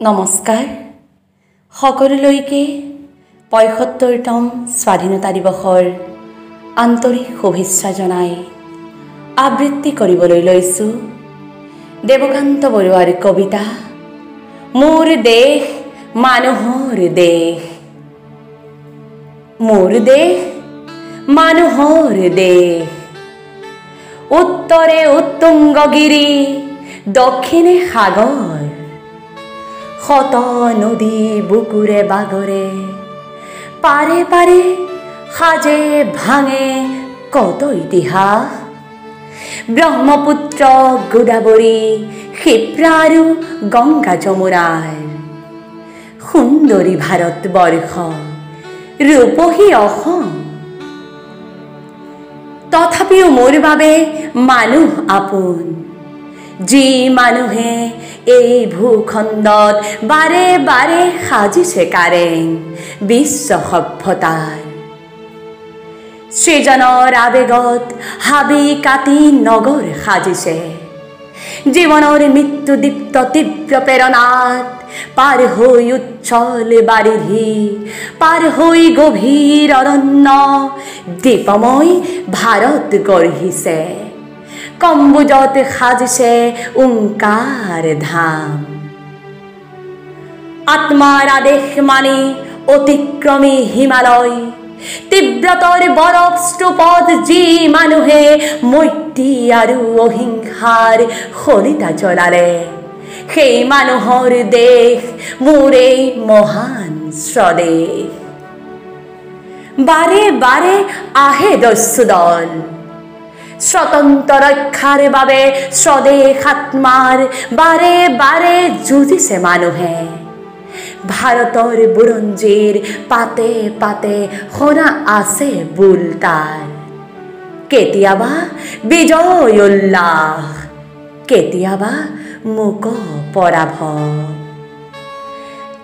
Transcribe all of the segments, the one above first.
নমস্কাৰ সকলোলৈকে ৭৫তম স্বাধীনতা দিৱসৰ আন্তৰিক শুভেচ্ছা জনাই আবৃত্তি কৰিবলৈ লৈছোঁ দেৱকান্ত বৰুৱাৰ কবিতা মোৰ দেশ মানুহৰ দেশ। মোৰ দেশ মানুহৰ দেশ, উত্তৰে উত্তুংগগিৰি, দক্ষিণে সাগৰ, শত নদী বুকুৰে বাগৰে, পাৰে পাৰে সাজে ভাঙে কত ইতিহাস। ব্ৰহ্মপুত্ৰ গোদাবৰী ক্ষিপ্ৰা আৰু গংগা যমুনাৰ সুন্দৰী ভাৰতবৰ্ষ, ৰূপহী অসম। তথাপিও মোৰ বাবে মানুহ আপোন, যি মানুহে এই ভূখণ্ডত বাৰে বাৰে সাজিছে কাৰেং বিশ্ব সভ্যতাৰ। সৃজনৰ আৱেগত হাবি কাটি নগৰ সাজিছে, জীৱনৰ মৃত্যুদীপ্ত তীব্ৰ প্ৰেৰণাত পাৰ হৈ উচ্ছল বাৰিধি, পাৰ হৈ গভীৰ অৰণ্য, দীপময় ভাৰত গঢ়িছে, কম্বুজত সাজিছে ওংকাৰ ধাম। আত্মাৰ আদেশ মানি অতিক্ৰমী হিমালয়, তীব্ৰতৰ বৰফ স্তূপত যি মানুহে মৈত্ৰী আৰু অহিংসাৰ শলিতা জ্বলালে, সেই মানুহৰ দেশ মোৰ এই মহান স্বদেশ। বাৰে বাৰে আহে দস্যুদল, স্বতন্ত্ৰ ৰক্ষাৰ বাবে স্বদেশ আত্মাৰ বাৰে বাৰে যুঁজিছে মানুহে। ভাৰতৰ বুৰঞ্জীৰ পাতে পাতে শুনা আছে বোল তাৰ, কেতিয়াবা বিজয় উল্লাস, কেতিয়াবা মুক পৰাভৱ।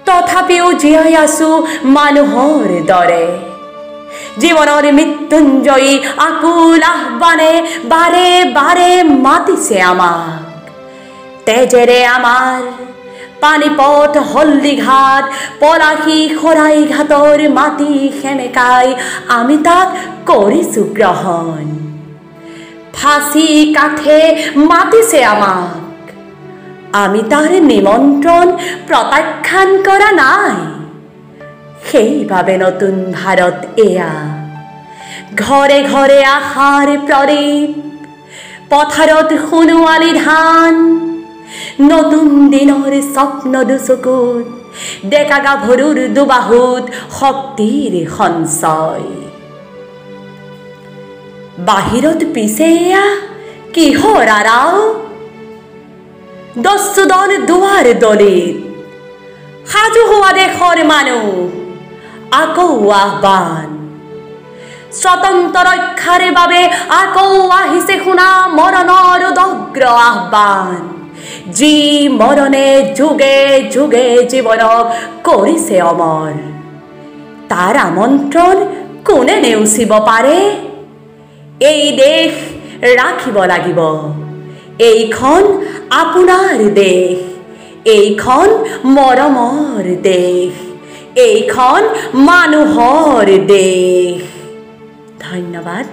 তথাপিও জীয়াই আছো মানুহৰ দৰে, জীৱনৰ মৃত্যুঞ্জয়ী আকুল আহ্বানে বাৰে বাৰে মাতিছে আমাক। তেজেৰে আমাৰ পানীপথ, হলদিঘাট, পলাশী, শৰাইঘাটৰ মাটি সেমেকাই আমি তাক কৰিছো গ্ৰহণ। ফাঁচি কাঠে মাতিছে আমাক, আমি তাৰ নিমন্ত্ৰণ প্ৰত্যাখ্যান কৰা নাই। সেইবাবে নতুন ভাৰত এয়া, ঘৰে ঘৰে আশাৰ প্ৰদীপ, পথাৰত সোণোৱালী ধান, নতুন দিনৰ স্বপ্ন দুচকুত, ডেকা গাভৰুৰ দুবাহুত শক্তিৰ সঞ্চয়। বাহিৰত পিছে এয়া কিহৰ আৰাও, দস্যুদল দুৱাৰ দলিত, সাজু হোৱা দেশৰ মানুহ, আকৌ আহ্বান। স্বতন্ত্ৰ ৰক্ষাৰ বাবে আকৌ আহিছে শুনা মৰণৰ উদগ্ৰ আহ্বান, যি মৰণে যুগে যুগে জীৱনক কৰিছে অমৰ। তাৰ আমন্ত্ৰণ কোনে নেওচিব পাৰে? এই দেশ ৰাখিব লাগিব, এইখন আপোনাৰ দেশ, এইখন মৰমৰ দেশ, এইখন মানুহৰ দেশ। ধন্যবাদ।